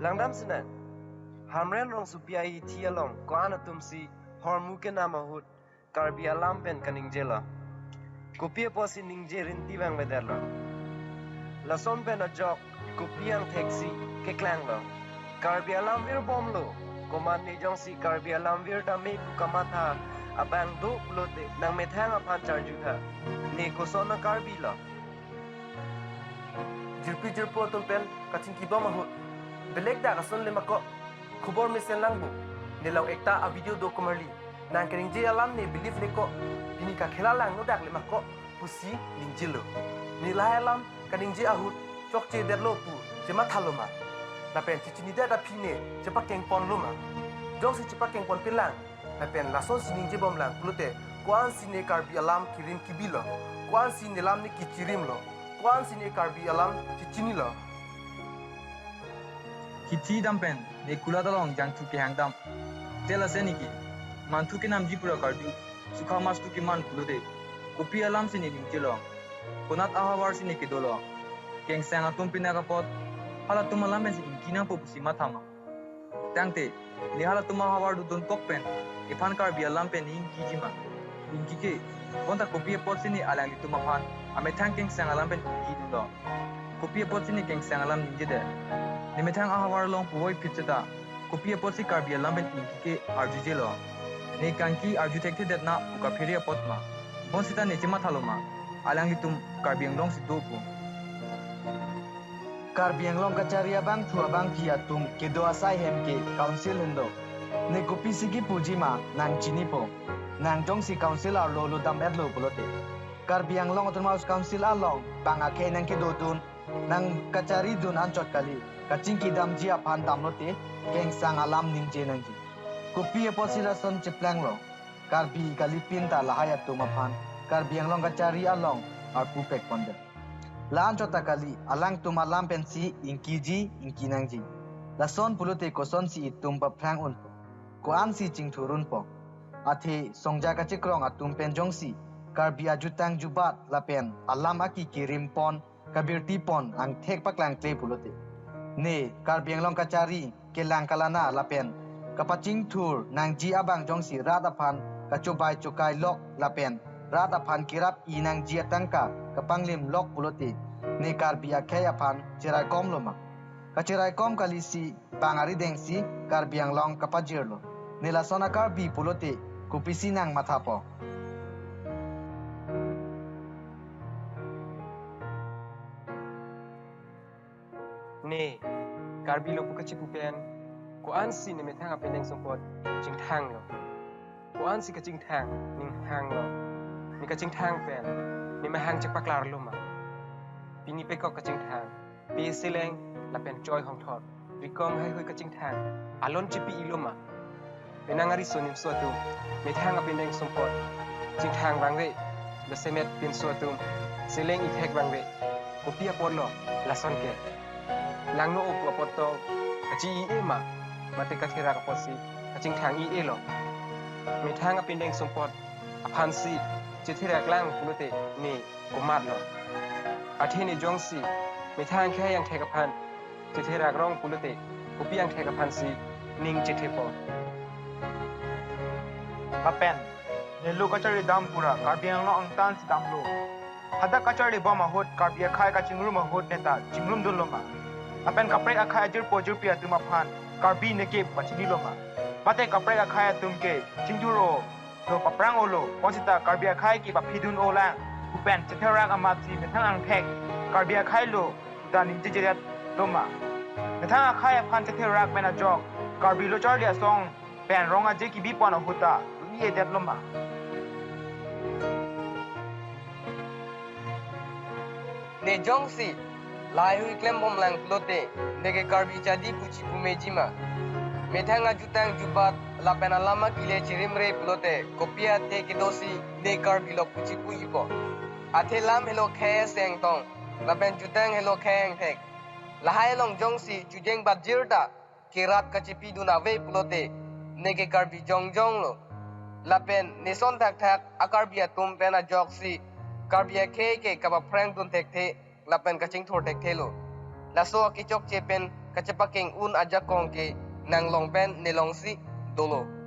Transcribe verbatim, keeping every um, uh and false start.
Langdam sinang. Hamren Rongsopi ahithi along ko-an atumsi hormu kenam ahut Karbi alam pen kaningjelo. Kopi apotsi ningje rinti vangvedetlo. Lason pen ajok kopi angtheksi keklanglo. Karbi alam virbomlo. Komat ne jongsi Karbi alam vir tame pu kamatha abang do pulote nangmethang aphan charjutha. Ne koson a-Karbi lo? Jirpi jirpo atum pen kachingkibom ahut belek dak ason le mako, khobor mesen lang bo, nelong ekta a-video do komarli, nang keningje alam ne believe le ko, pini kakhela langno dak le mako pusi ningjelo. Ne lahai alam kaningje ahut chokchedetlo pu chemathalo ma? Lapen chechinidet aphi ne chepakengponlo ma? Jongsi chepakengponpinlang, lapen lasonsi ningjebomlang pulote, ko-ansi ne Karbi alam kirim kibilo, ko-ansi ne lam ne kichirimlo, ko-ansi ne Karbi alam chechinilo? Hithi dam pen ne kulat along jangthu kehang dam. Tel ase niki, manthu kenamji pura karju, sukha mastu keman pulote, kopi alamsi ne ningjelo? Konat ahavarsi ne kedolo? Kengsang atum pinak apot halatum alam pensi ingki nangpo pusi mathama? Tangte, ne halatum ahavar dodun kok pen nephan Karbi alam pen ne ingkiji ma? Ingkike. Bonta kopi apotsi ne alanglitum aphan amethang kengsang alam pen ingkidunlo? Kopi apotsi ne kengsang alam ningjedet? Nemethang ahavar along puvoiphit seta kopi apotsi Karbi alam pen ingkike arjujelo? Ne kangki arju thekthedet na pu kaphere apot ma? Bonsita ne chemathalo ma? Alanglitum Karbi Anglongsi do pu. Karbi Anglong kachari abangphu abangphi atum kedo asai hem ke council henlo. Ne kopisi kipuji ma nangchinipo. Nang jongsi council arlo lodam-etlo pulote, Karbi Anglong Autonomous Council along bang akhei nangkedodun, nangkacharidun anchot kali, kachingkidamji aphan damlote kengsang alam ningje nangji. Kopi apotsi lason cheplanglo? Karbi kalipin ta lahai atum aphan Karbi Anglong kachari along arpu pekpondet. La-anchot ta kali, alangtum alam pensi ingkiji ingki nangji. Lason pulote kosonsi itum paphrang unpo? Ko-ansi chingthur unpo? Athe songja kachekrong atum pen jongsi Karbi ajutang jubat lapen alam aki kirimpon, kabirtipon angthek paklangkle pulote, ne Karbi Anglong kachari kelang kalana lapen kapachingthur nangji abang jongsi rat aphan kachobai chokai lok lapen rat aphan kerap-i nangji atangka kapanglim lok pulote, ne Karbi akhei aphan cheraikomlo ma? Kacheraikom kalisi, bang aridengsi Karbi Anglong kapajirlo. Ne lason a-Karbi pulote kopisi nangmathapo? Ne Karbi lo pu kachipu pen ko-ansi nemethang apindeng sumpot chingthanglo? Ko-ansi kachingthang ning hanglo? Ne kachingthang pen nemahang chepaklarlo ma? Pini pekok kachingthang, pe seleng lapen choi hongthor, rikom haihui kachingthang alon chipi-ilo ma? Penang ariso nimso atum, methang apindeng sumpot chingthang vangve, jasemet pinso atum seleng ithek vangve. Kopi apotlo lason ke? Langno-o pu apot tong kachi-i-e ma? Mate katherak apotsi kachingthang-i-elo? Methang apindeng sumpot aphansi chetherak lang pulote ne komatlo? Athe ne jongsi methang akhei angthek aphan chetherak rong pulote, kopi angthek aphansi ning chethepo? Lapen ne lo kachari dam pura Karbi Anglong angtansi damlo. Hadak kachari bom ahut Karbi akhei kachingrum ahut neta chingrumdunlo ma? Lapen kaprek akhei ajirpo jirpi atum aphan Karbi neke pachinilo ma? Mate kaprek akhei atum ke chingthur-o lo, paphrang-o lo, bonsita Karbi akhei ke paphidun-o lang pu pen chetherak amatsi methang angthek Karbi akhei lo ta ningjejedetlo ma? Methang akhei aphan chetherak pen ajok Karbi lo charli asong pen rong aje kibipon ahut ta ri-edetlo ma? Ne jongsi lahaihui klembomlang pulote, neke Karbi chadi pu chipumeji ma? Methang ajutang jubat lapen alam akile chirimre pulote, kopi athe kedosi ne Karbi lo pu chipu-ipo? Athe lam helo khei aseng tong, lapen jutang helo khei angthek. Lahai along jongsi chujeng batjir ta kerat kachipidun ave pulote, neke Karbi jongjong lo. Lapen neson thakthak a-Karbi atum pen ajoksi Karbi akhei ke kapaphrangdun thekthe lapen kachingthur thekthelo. Laso akechokche pen kachepakeng un ajakong ke nanglong pen nelongsi dolo.